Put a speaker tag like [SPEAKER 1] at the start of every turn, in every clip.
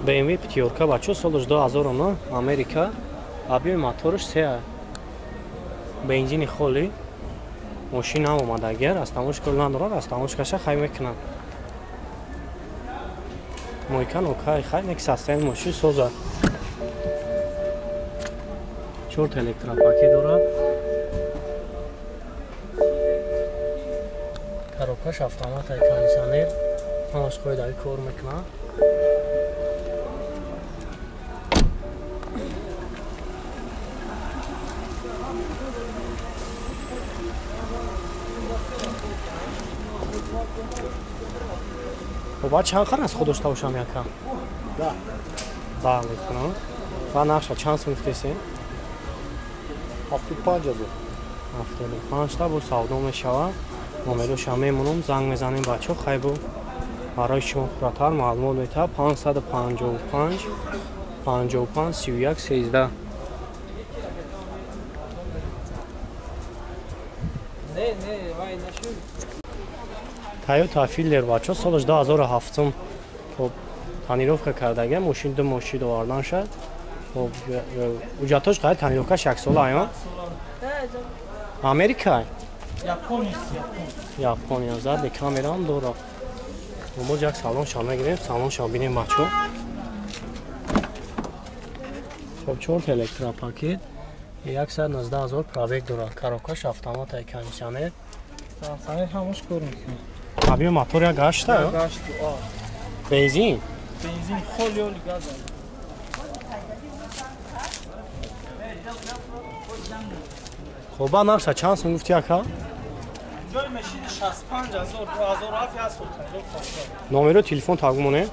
[SPEAKER 1] BMW пятёрка бачо солаш 2009 Америка. Объёми мотораш 3. Бензини холи. Мошина омадагер, растамошка надорад, растамошкаша хай мекунад. Мойка нокай хай нек састаи мошин созад. 4 электропакет дорад. Коробкаш автомат ай кондиционер. Ҳамаш қоидави кор мекунад. Баъд чанд қар аз худ дошта бошам яка?
[SPEAKER 2] Да.
[SPEAKER 1] Да мекунам. Ва нақша чанд сум гуфтесен?
[SPEAKER 2] 75 000.
[SPEAKER 1] 75 та бо савдо мешавад. Номероша мемонам, занг мезанем бачо, хай бо барои шумо пурратар маълумот метавад. 555 55 31 13.
[SPEAKER 3] Не, не, вай нашуд.
[SPEAKER 1] Toyota Fielder бачо солаш 2007 хоб тонировка кардага, мошин ду мошин овардан шад. Хоб уҷатош қайд тонировкаш як сола ая? Америка? Япония зад камераам дора. Боз як салонша мегирем, салонша бинем бачо. Хоб 4 электропакет 119 000 пробег дорад. Коробкаш автомат ай кондиционер.
[SPEAKER 3] Кондиционер ҳамаш кор мекунад.
[SPEAKER 1] Объём мотор як гашта?
[SPEAKER 3] Гашт, а.
[SPEAKER 1] Бензин?
[SPEAKER 3] Бензин холи оли газ.
[SPEAKER 1] Хоб, ба нарха чанд сум гуфти ака?
[SPEAKER 3] Ҷои машини 65 000, 2007 як сол тайёр.
[SPEAKER 1] Номеро телефон тагу моне?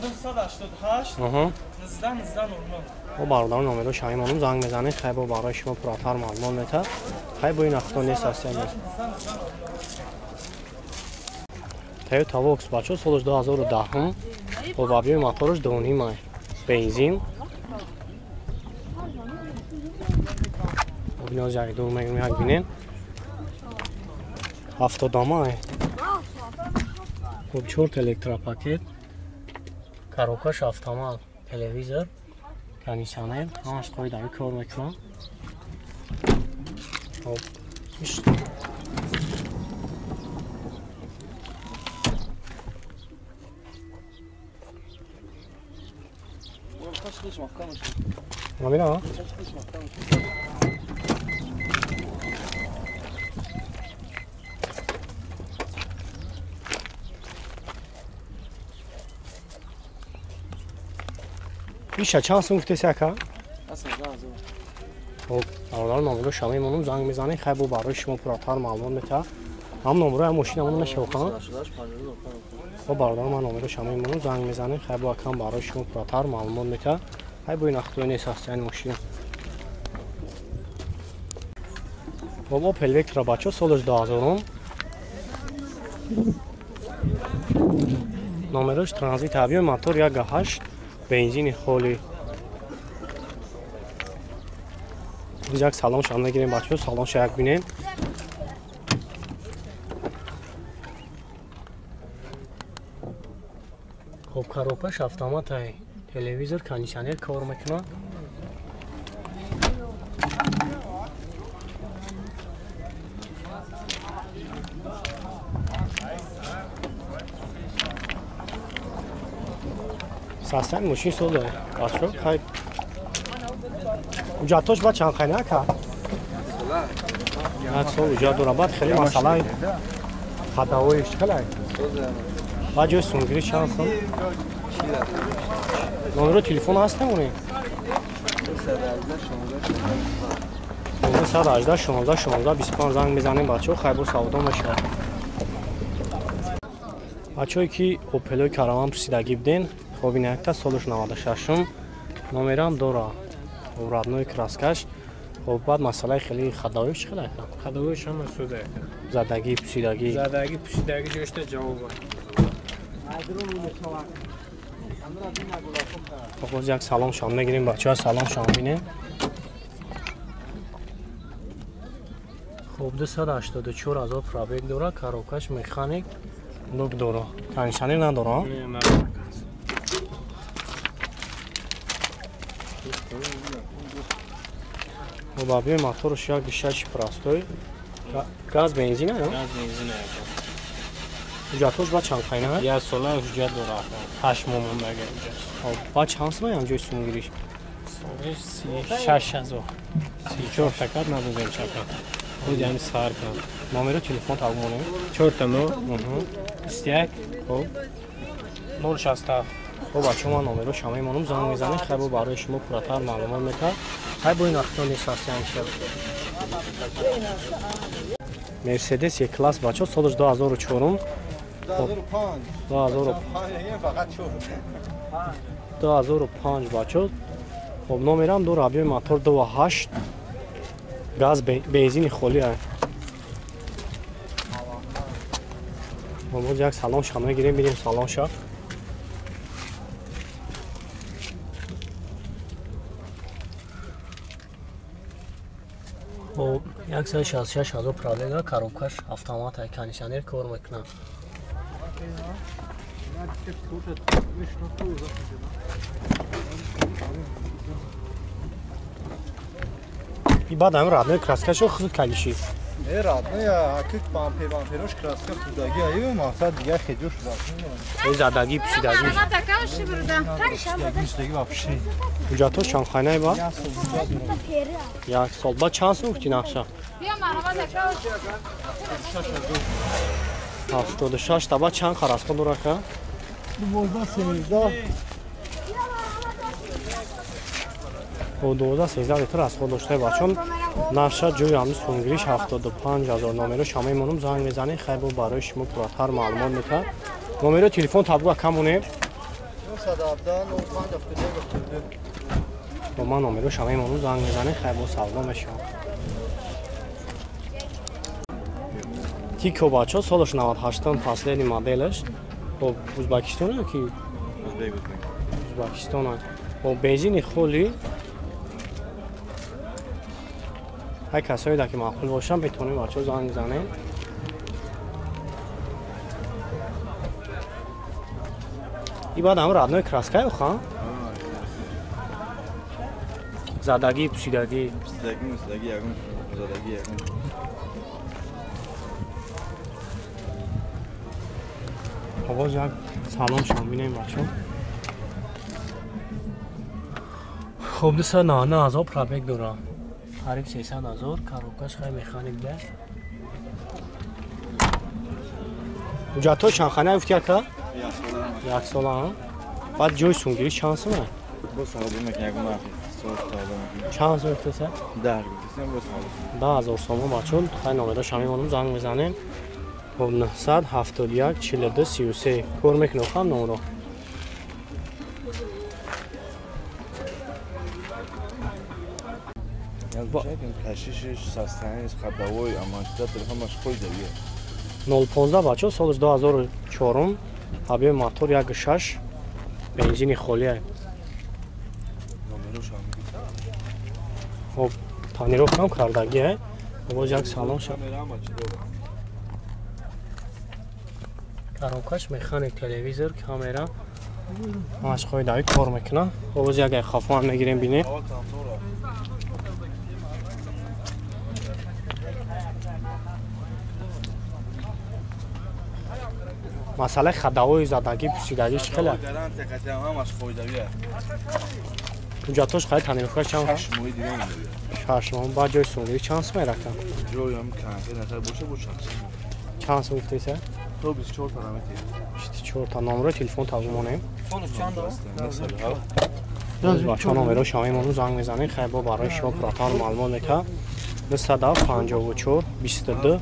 [SPEAKER 3] 988
[SPEAKER 1] Аҳа.
[SPEAKER 3] 19 19 00.
[SPEAKER 1] Бо бародарон номеро шаҳи монум занг мезанед, хай бо барои шумо пурратар маълумот метавад. Хай бо ин ахто нест аст имрӯз. Toyota Vox бачо солаш 2010 хоб объёми мотораш 2.5 бензин. Обиноз як дур мегӯм як бинем. 70 хоб 4 электропакет, коробкаш автомат, телевизор, кондиционер, ҳамаш қоидави кор мекунад. Хоб Амина? Иша чанд сум гуфтеси ака? Хоб, бародарон номеро ша мемонам, занг мезанем, хай бо барои шумо пурратар маълумот метавад. Ҳам номеро ҳам мошинамон мешавад. Хоб бародарон ман номеро ша мемонам, занг мезанем, хай бо акам барои шумо пурратар маълумот метавад. Хай бо ин ахтои нест аст ин мошина. Хоб Opel Vectra бачо солаш 2000 номерош транзит объёми мотор 1.8 бензини холи. Як салонша мегирем бачо, салонша як бинем. Хоб коробкаш автомат ай, телевизор, кондиционер кор мекунад. Састани мошин соза бачо, хай уҷатош ба чанд хайна ака? Як сол уҷат дорад. Баъд хеле масъалаи хатаҳоиш чӣ хелай? Баъд ҷои сумгирӣ чанд сол? Номеро телефон ҳаст намонем? 918 16 16 25 занг мезанем бачаҳо, хай бо савдо мешавад. Бачаҳое ки Опелои караван пурсидагӣ буден, хоб ин якта солаш 96 номерам дора. Родной краскаш. Хоб баъд масъалаи хеле хадавиш чӣ хеле?
[SPEAKER 4] Хадавиш ҳама сӯза.
[SPEAKER 1] Задагӣ, пусидагӣ.
[SPEAKER 4] Задагӣ, пусидагӣ ҷошта ҷавоб.
[SPEAKER 1] Хоб боз як салом шом мегирем бачаҳо, салом шом бинем. Хоб 284 000 пробег дора, коробкаш механик, лук дора. Кондиционер надора?
[SPEAKER 4] Не, надора.
[SPEAKER 1] Хоб, объёми мотораш 1,6 простой. Газ бензин а?
[SPEAKER 4] Газ бензин а.
[SPEAKER 1] Ҳуҷҷатҳош ба чанд қайна?
[SPEAKER 4] Як сола ҳуҷҷат дорад. 8 моҳ мондага ҳуҷҷат.
[SPEAKER 1] Хоб, ба чанд сомон ҷои сумгириш?
[SPEAKER 4] Сумгириш 36 000. 34 такат надодем чака. Худи ҳами сар кунам.
[SPEAKER 1] Номеро телефон таб монем.
[SPEAKER 4] 4 0 21
[SPEAKER 1] хоб
[SPEAKER 4] 067.
[SPEAKER 1] Хоб, бачаҳо, ман номеро шама мемонам, занг мезанем, хай бо барои шумо пурратар маълумот метаҳад. Хай бо ин вақтҳо нест ҳастиям шаб. Мерседес Е класс, бачаҳо, солаш 2004. 2005, бачаҳо. Хоб, номерам дора, объёми мотор 2,8 газ, бензини холӣ. Боз як салон ша мегирем, бинем салон ша. Хоб, 166 000 пробега, коробкаш автомат, кондиционер кор мекунад. И баъд ҳам родной краскашо худ калиши?
[SPEAKER 2] Не, родной, акик бампер, бамперош краска худаги, аю мақсад дигар хеҷош
[SPEAKER 1] Э, задаги, пусидаги?
[SPEAKER 2] Вообще.
[SPEAKER 1] Ҳуҷҷатҳо чандхайнаи ба? Як сол. Ба чанд сум гуфти нақша? 76 та. Ба чанд қарасхо дорака?
[SPEAKER 2] 12 13.
[SPEAKER 1] 12 13 литр расход доштаи, бачон. Нарша ҷои ҳамин сунгириш 75 000. Номеро шама мемонам, занг мезанем, хай бо барои шумо пурратар маълумот метаҳад. Номеро телефон табгу акамонем. Бо ман номеро шама мемонам, занг мезанем, хай бо савдо мешавад. Тико, бачо, солаш 98, последний моделаш. Хоб, Узбекистон ки? Узбекистон. Хоб, бензини холи. Ҳай, касое ки маъқул бошанд, метавонем, бачаҳо, занг занем. И баъд ҳам родной краска ё ха? Задагӣ, пусидагӣ?
[SPEAKER 2] Пусидаги, ягон задаги, ягон.
[SPEAKER 1] Боз як салон шом бинем, бачаҳо. Хоб, 299 000 пробег дорад, қариб 300 000. Коробкаш хай механик да. Ҳуҷҷатҳо чандхана гуфти, ака? Як сола. Баъд ҷои сунгирӣ чанд сума? Чанд сум гуфтеса? 10 000 сомон, бачаҳо. Хай, номероша мемонам, занг мезанем. Хоб, 971 42 33 кор мекунем хам номро.
[SPEAKER 2] Кашишиш, состояниш, ходовой, амортизатор ҳамаш хойдавия.
[SPEAKER 1] 015, бачаҳо, солаш 2004, объёми мотор 1,6, бензини холия. Хоб, тонировкам кардагия. Боз як салон ша. Коробкаш механик, телевизор, камера ҳамаш хойдави кор мекунад. Боз як хафоам мегирем, бинем. Масъалаи ходовои, задагӣ, пусидагӣ чӣ хеле? Ҳуҷҷатҳош хай, тонировкаш чанд? 6 моҳ. Баъд ҷои сунгирӣ чанд сум меракам? Чанд сум гуфтеса? 24 та. Номерои телефон таб монем. Бачаҳо, номеро шама мемонам, занг мезанем, хай бо барои шумо пурратар маълумот метаҳад. 954 22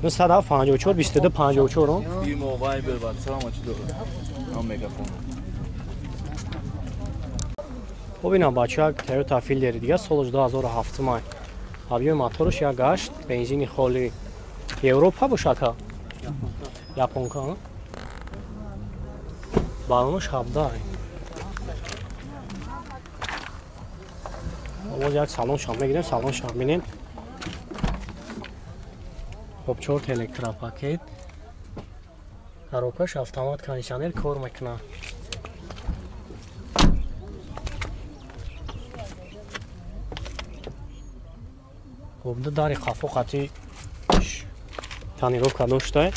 [SPEAKER 1] 954 22 54.
[SPEAKER 2] Имо, Вайбер, WhatsApp ҳама чӣ дорад. Ҳам мегафон.
[SPEAKER 1] Хоб, ина, бачаҳо, як Toyota Fielder дига, солаш 2007 май. Объёми мотораш 1,8, бензини холи. Европа бошад ка? Японка. Баллонаш 17. Боз як салон шам мегирем, салон шам бинем. Хоб, чорт электропакет. Коробкаш автомат, кондиционер кор мекунад. Хоб, ду дари қафо қати тонировка доштай.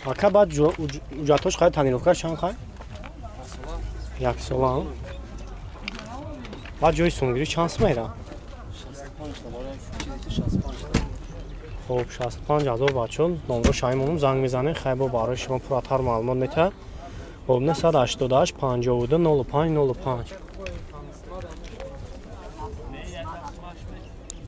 [SPEAKER 1] Ака, баъд ҳуҷҷатош қай, тонировка чанд қай? Як сола. Баъд ҷои сумгирӣ чанд сум мера? Хоб, 65 ҳазор, бачо, номро шаимонум, занг мезанем, хайбо барои шумо пурратар маълумот метаҳад. Хоб, 988 52 05 05.